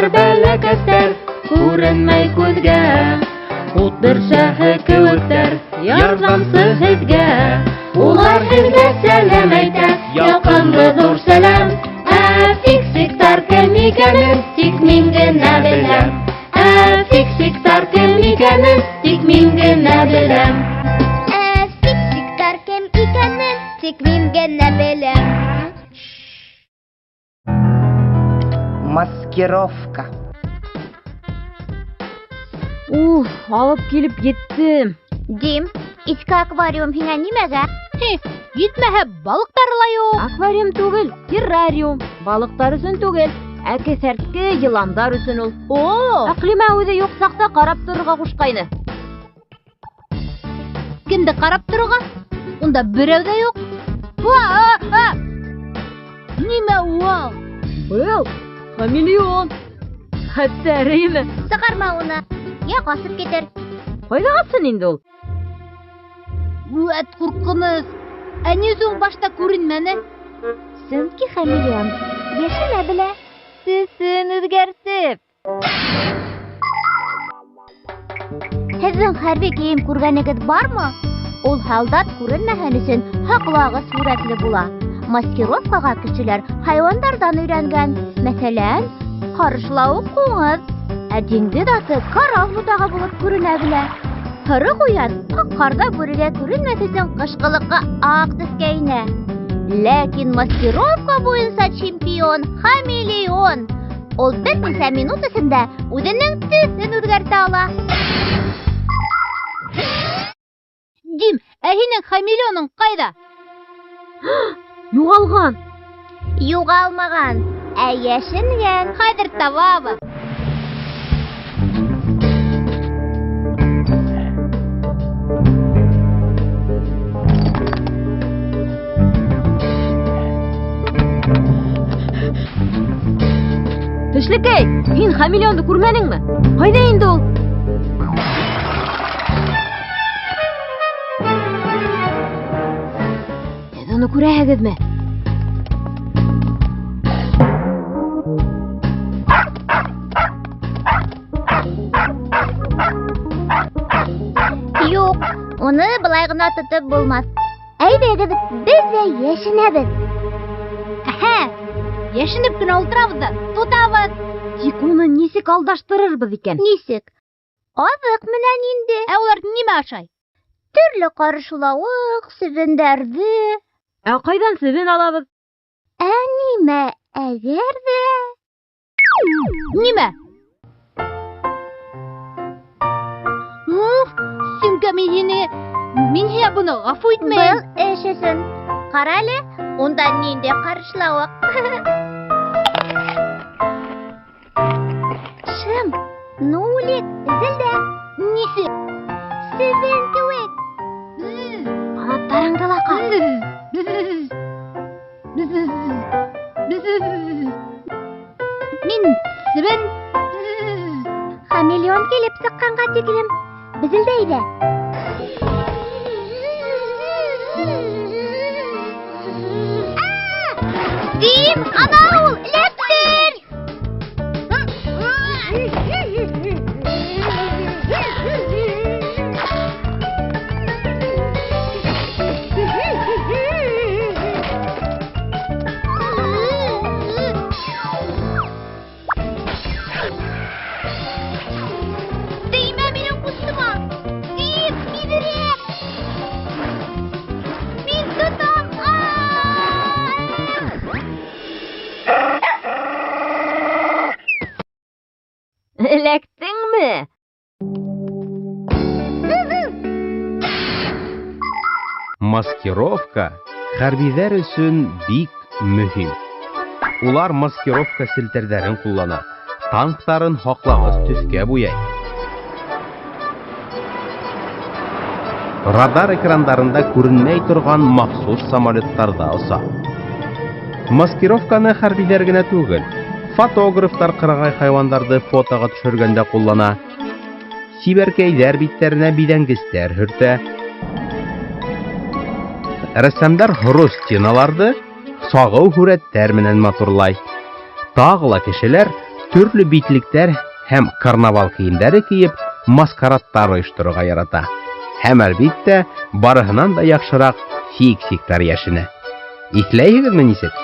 Улар бәләкәстәр, күренмәй күҙгә. Ут бөрсәһе кеүектәр, ярҙамсы һеҙгә. Улар һеҙгә сәләм әйтә, ялҡынлы ҙур сәләм. Ә фиксиктар кем икәнен тик мин генә беләм. Ә фиксиктар кем икәнен тик мин генә беләм. Ә фиксиктар кем икәнен тик мин генә беләм. Маскировка. Уф, алып килеп еттем. Дим, иҫке аквариум һиңә нимәгә? Етмәһә, балыҡтары ла юҡ. Аквариум түгел, террариум. Балыҡтар өсөн түгел, ә кеҫәртке, йыландар өсөн ул. О, Әҡлимә үҙе юҡ саҡта ҡарап торорға ҡушҡайны. Кемде ҡарап торорға? Унда берәү ҙә юҡ. Ва, а, а! Нимә ул? Был хамелеон. Хәтәр име? Сығарма уны. Я ҡасып китер. Ҡайҙа ҡасһын инде ул? Үәт ҡурҡыныс. Ә ни өсөн башта күренмәне? Сөнки хамелеон йәшенә белә. Төҫөн үҙгәртеп. Һеҙҙең хәрби кейем күргәнегеҙ бармы? Ул һалдат күренмәһен өсөн һаҡлағыс һүрәтле була. Маскировкаға кешеләр хайуандарҙан өйрәнгән. Мәҫәлән, ҡарышлауыҡ ҡуңыҙ, ә диңгеҙ аты коралл ботағы булып күренә белә. Һоро ҡуян аҡ ҡарҙа бүрегә күренмәҫ өсөн ҡышҡылыҡҡа аҡ төҫкә инә. Ләкин маскировка буйынса чемпион хамелеон. Ул бер нисә минут эсендә үҙенең төҫөн үҙгәртә ала. Дим, ә һинең хамелеоның ҡайҙа? Юғалған. Юғалмаған, ә йәшенгән. Хәҙер табабыҙ. Тешлекәй, һин хамелеонды күрмәнеңме? Ҡайҙа инде ул? Һеҙ уны күрәһегеҙме? Юҡ, уны былай ғына тотоп булмаҫ. Әйҙәгеҙ, беҙ ҙә йәшенәбеҙ. Әһә, йәшенеп кенә ултырабыҙ ҙа тотабыҙ. Тик уны нисек алдаштырырбыҙ икән? Нисек? Аҙыҡ менән инде. Ә улар нимә ашай? Төрлө ҡарышлауыҡ, себендәрҙе. Ә ҡайҙан себен алабыҙ? Ә нимә әгәр ҙә... Нимә? Уф, Симка, мин һине... Мин һиңә быны ғәфү итмәйем. Был эш өсөн. Ҡара әле, унда ниндәй ҡарышлауыҡ. Шым, нулик, эзелдә. Нисе? Себен кеүек. Ҡанаттарыңды ла ҡаҡ. Мин себен. Хамелеон килеп сыҡҡанға тиклем безелдәй ҙә. Дим, ана ул, эләктер! Теймә минең ҡустыма! Дим, тиҙерәк! Мин тотам! Эләктеңме? Маскировка хәрбиҙәр өсөн бик мөһим. Улар маскировка селтәрҙәрен ҡуллана, танктарын һаҡлағыс төҫкә буяй. Радар экрандарында күренмәй торған махсус самолеттарҙа оса. Маскировканы хәрбиҙәр генә түгел, фотографтар ҡырағай хайуандарҙы фотоға төшөргәндә ҡуллана. Сибәркәйҙәр биттәренә биҙәнгестәр һөртә. Рәссамдар һоро стеналарҙы сағыу һүрәттәр менән матурлай. Тағы ла кешеләр Төрлө битлектәр һәм карнавал кейемдәре кейеп, маскарадтар ойошторорға ярата. Һәм, әлбиттә, барыһынан да яҡшыраҡ фиксиктар йәшенә. Иҫләйһегеҙме нисек?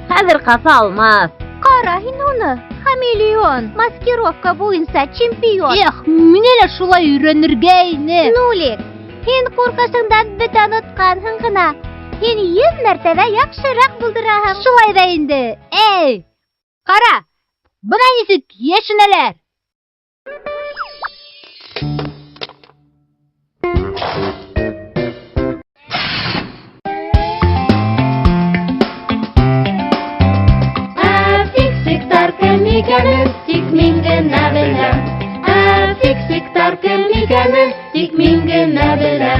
Хәҙер ҡаса алмаҫ. Ҡара һин уны, хамелеон, маскировка буйынса чемпион. Эх, миңә лә шулай өйрәнергә ине. Нулик, һин ҡурҡышыңдан бөтә онотҡанһың ғына. Һин 100 мәртәбә яҡшыраҡ булдыраһың. Шулай ҙа инде. Эй, ҡара, бына нисек йәшенәләр. Ә фиксиктар кем икәнен тик мин генә беләм. Ә фиксиктар кем икәнен тик мин генә беләм.